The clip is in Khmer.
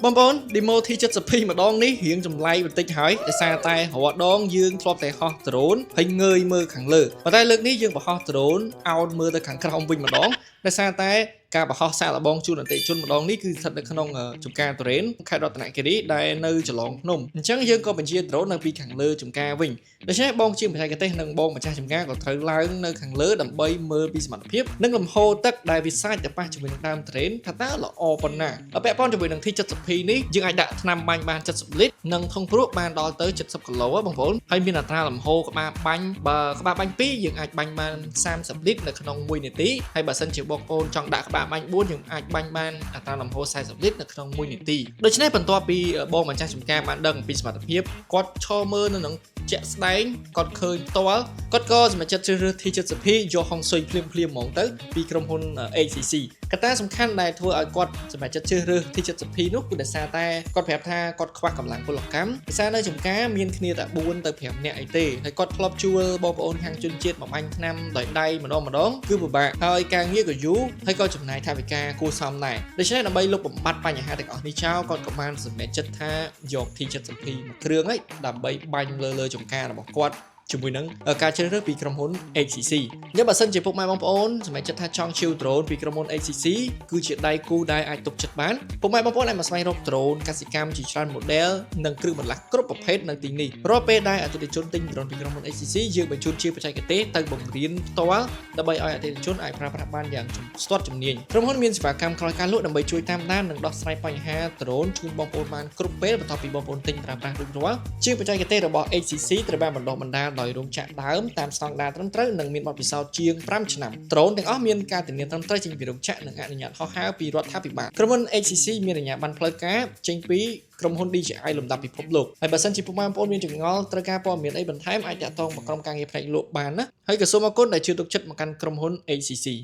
បងប្អូន Demo T70P ម្ដងនេះរៀងចម្លែកបន្តិចហើយដោយសារតែរាល់ដងយើងធ្លាប់តែហោះដ្រូនហើយងើយមើលខាងលើប៉ុន្តែលើកនេះយើងបង្ហោះដ្រូនអោនមើលទៅខាងក្រោមវិញម្ដងដោយសារតែការបង្ហោះសាកល្បងជូនអតិថិជនម្ដងនេះគឺស្ថិតនៅក្នុងចំការទុរេនខេត្តរតនគិរីដែលនៅចលងភ្នំអញ្ចឹងយើងក៏បញ្ជាដ្រូននៅពីខាងលើចំការវិញដូច្នេះបងជាងបច្ចេកទេសនិងបងម្ចាស់ចំការក៏ត្រូវឡើងនៅខាងលើដើម្បីមើលពីសមត្ថភាពនិងលំហូរទឹកដែលវាសាចទៅប៉ះជាមួយនឹងដើមទុរេនថាតើល្អប៉ុណ្ណាហើយពាក់ព័ន្ធជាមួយនឹង T70P នេះយើងអាចដាក់ថ្នាំបាញ់បាន70លីត្រនិងធុងព្រួបានដល់ទៅ70គីឡូហ៎បងប្អូនហើយមានអត្រាលំហូរក្បាលបាញ់បើក្បាលបាញ់2យើងអាចបាញ់បាន30លីត្រនៅក្នុង1នាទីហើយបើសិនជាបងប្អូនចង់ដាក់ក្បាលបាញ់4យើងអាចបាញ់បានអត្រាលំហូរ40លីត្រនៅក្នុង1នាទីដូច្នេះបន្ទាប់ពីបងម្ចាស់ចំការបានដឹងពីសមត្ថភាពគាត់ឈរមើលនៅនឹងជាក់ស្ដែងគាត់ឃើញផ្ទាល់គាត់ក៏សម្រេចចិត្តជ្រើសរើស T70P យកហុងស៊ុយភ្លាមភ្លាមហ្មងទៅពីក្រុមហ៊ុន HCC កត្តាសំខាន់ដែលធ្វើឲ្យគាត់សម្រេចចិត្តជ្រើសរើស T70P នោះគឺដោយសារតែគាត់ប្រាប់ថាគាត់ខ្វះកម្លាំងពលកម្មដោយសារនៅចំការមានគ្នាតែ4ទៅ5នាក់អីទេហើយគាត់ធ្លាប់ជួលបងប្អូនខាងជនជាតិមកបាញ់ថ្នាំដោយដៃម្ដងម្ដងគឺពិបាកហើយការងារក៏យូរហើយក៏ចំណាយថវិកាគួរសមដែរដូច្នេះដើម្បីលុបបំបាត់បញ្ហាទាំងអស់នេះចោលគាត់ក៏បានសម្រេចចិត្តថាយក T70P មួយគ្រឿងហើយដើម្បីបាញ់លើលើចំការរបស់គាត់ជាមួយនឹងការជ្រើសរើសពីក្រុមហ៊ុន HCC អញ្ចឹងបើសិនជាពុកម៉ែបងប្អូនសម្រេចចិត្តថាចង់ជាវ drone ពីក្រុមហ៊ុន HCC គឺជាដៃគូដែលអាចទុកចិត្តបានពុកម៉ែបងប្អូនអាចមកស្វែងរក drone កសិកម្មជាច្រើន model និងគ្រឿងបន្លាស់គ្រប់ប្រភេទនៅទីនេះរាល់ពេលដែលអតិថិជនទិញ drone ពីក្រុមហ៊ុន HCC យើងបញ្ជូនជាបច្ចេកទេសទៅបង្រៀនផ្ទាល់ដើម្បីឲ្យអតិថិជនអាចប្រើប្រាស់បានយ៉ាងស្ទាត់ជំនាញក្រុមហ៊ុនមានសេវាកម្មក្រោយការលក់ដើម្បីជួយតាមដាននិងដោះស្រាយបញ្ហា drone ជូនបងប្អូនបានគ្រប់ពេលបន្ទាប់ពីបងប្អូនទិញប្រើប្រាស់រួចរាល់ជាងបច្ចេកទេសរបស់ HCC ត្រូវបានបណ្ដុះបណ្ដាលដោយរោងចក្រដើមតាមស្តង់ដារត្រឹមត្រូវនិងមានបទពិសោធន៍ជាង5ឆ្នាំ ដ្រូនទាំងអស់មានការធានាត្រឹមត្រូវចេញពីរោងចក្រនិងអនុញ្ញាតហោះហើរពីរដ្ឋាភិបាលក្រុមហ៊ុន HCC មានអាជ្ញាប័ណ្ណផ្លូវការចេញពីក្រុមហ៊ុន DJI លំដាប់ពិភពលោកហើយបើសិនជាពុកម៉ែបងប្អូនមានចម្ងល់ត្រូវការព័ត៌មានអីបន្ថែមអាចតាក់ទងមកក្រុមការងារផ្នែកលក់បានណាហើយក៏សូមអរគុណដែលជឿទុកចិត្តមកកាន់ក្រុមហ៊ុន HCC។